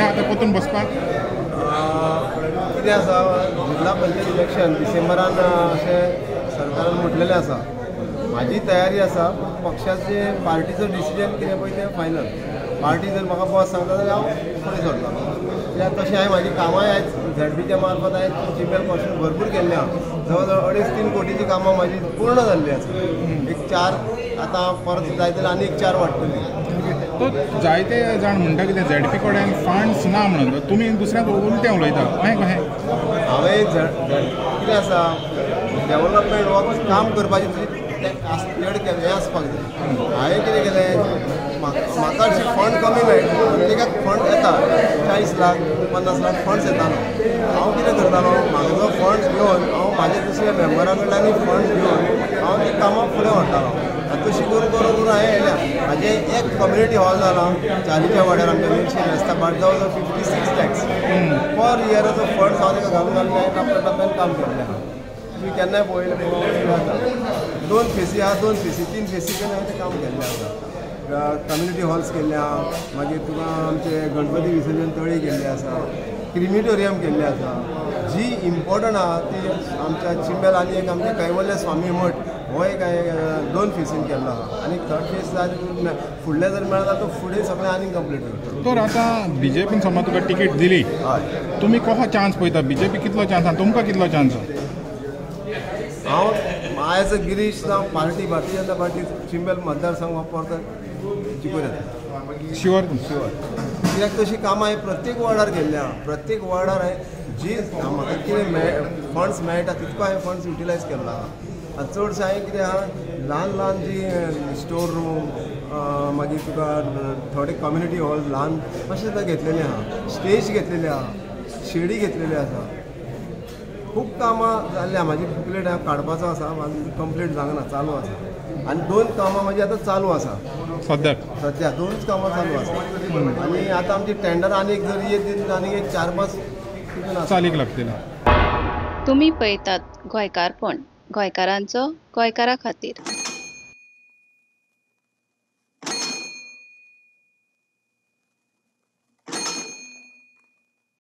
आहा आतां परतून बसपाक? कितें आसा, जिल्हा पंचायत इलेक्शन डिसेंबरान अशें सरकारान म्हटलेलें आसा. म्हाजी तयारी आसा, पूण पक्षाचे पार्टीचो डिसिजन कितें पळय तें फायनल. पार्टी जर म्हाका बस सांगता जाल्यार हांव फुडें सरतलो. कित्याक तशें हांवें म्हाजी कामांय आयज झेडपीच्या मार्फत हांवें चिंबेल कॉन्स्टिट्युएन्सी भरपूर केल्ली आहा. जवळ जवळ 2.5-3 कोटीची कामां म्हाजी पूर्ण जाल्ली आसा. एक 4 आतां परत जाय जाल्यार आनी एक 4 वाडटली. तो जायते जाण म्हणटा कितें झेडपी कडेन फंड्स ना म्हणून, तुमी दुसऱ्याक उलटें उलयता, कशें कशें? हांवें कितें आसा, डेवलपमेंट वर्क काम करपाचें तुजी हें आसपाक जाय. हांवें कितें केलें, म्हाका अशें फंड कमी मेळटा, ताका फंड येता 40 लाख 50 लाख फंड्स येतालो. हांव कितें करतालो, म्हाजो फंड्स घेवन हांव म्हाज्या दुसऱ्या मेंबरा कडल्यान फंड्स घेवन हांव ती कामां फुडें व्हरतालो. आनी तशी करून करून करून हांवें येयल्या. म्हाजें एक कम्युनिटी हॉल जालां चारीच्या वाड्यार आमच्या मिरशे मेस्ता बाट, जवळ जवळ 56 लॅक्स पर इयराचो फंड्स हांव ताका घालून घालून हांवें टप्प्या टप्प्यान काम केल्लें आहा. तुमी केन्नाय पळयलें जाता. 2 फेसी आहा, 2 फेसी 3 फेसी कडेन हांवें तें काम केल्लें आसा. कम्युनिटी हॉल्स केल्ले आहा, मागीर तुका आमचे गणपती विसर्जन तळी केल्ले आसा, क्रिमिटोरियम केल्ले आसा. जी इम्पॉर्टंट आहा ती आमच्या चिंबेल आनी एक आमच्या कैवल्य स्वामी मठ हो एक हांवें 2 फेसीन केल्लो आहा. आनी थर्ड फेस जाय फुडलें जर मेळता तो फुडें सगळें आनीक कंप्लीट करतलो. तर आतां बीजेपीन समज तुका टिकेट दिली, हय, तुमी कसो चान्स पळयता? बीजेपी कितलो चान्स आहा, तुमकां कितलो चान्स आहा? हांव एज अ गिरीश जावं पार्टी भारतीय जनता पार्टी चिंबेल मतदारसंघ हो परतो जिखून येता. Sure sure. कित्याक तशी कामां हांवें प्रत्येक वॉर्डार केल्ली आहा. प्रत्येक वॉर्डार हांवें जी म्हाका कितें फंड्स मेळटा तितको हांवें फंड्स युटिलायज केल्लो आहा. आनी चडशें हांवें कितें आहा, ल्हान ल्हान जी स्टोर रूम, मागीर तुका थोडे कम्युनिटी हॉल ल्हान अशें सुद्दां घेतलेले आहा, स्टेज घेतलेले आहा, शेडी घेतलेली आसा. खूब कामां जाल्लीं आहा. म्हाजी बुकलेट हांव काडपाचो आसा, म्हाजी कंप्लीट जावंक ना, चालू आसा. आनी 2 कामां म्हाजी आतां चालू आसा सद्या 2 कामां चालू आसा. आनी आतां आमची टेंडर आनी एक जर येत आनी एक 4-5 चालीक लागतले. तुमी पळयतात गोंयकारपण, गोंयकारांचो गोंयकारा खातीर.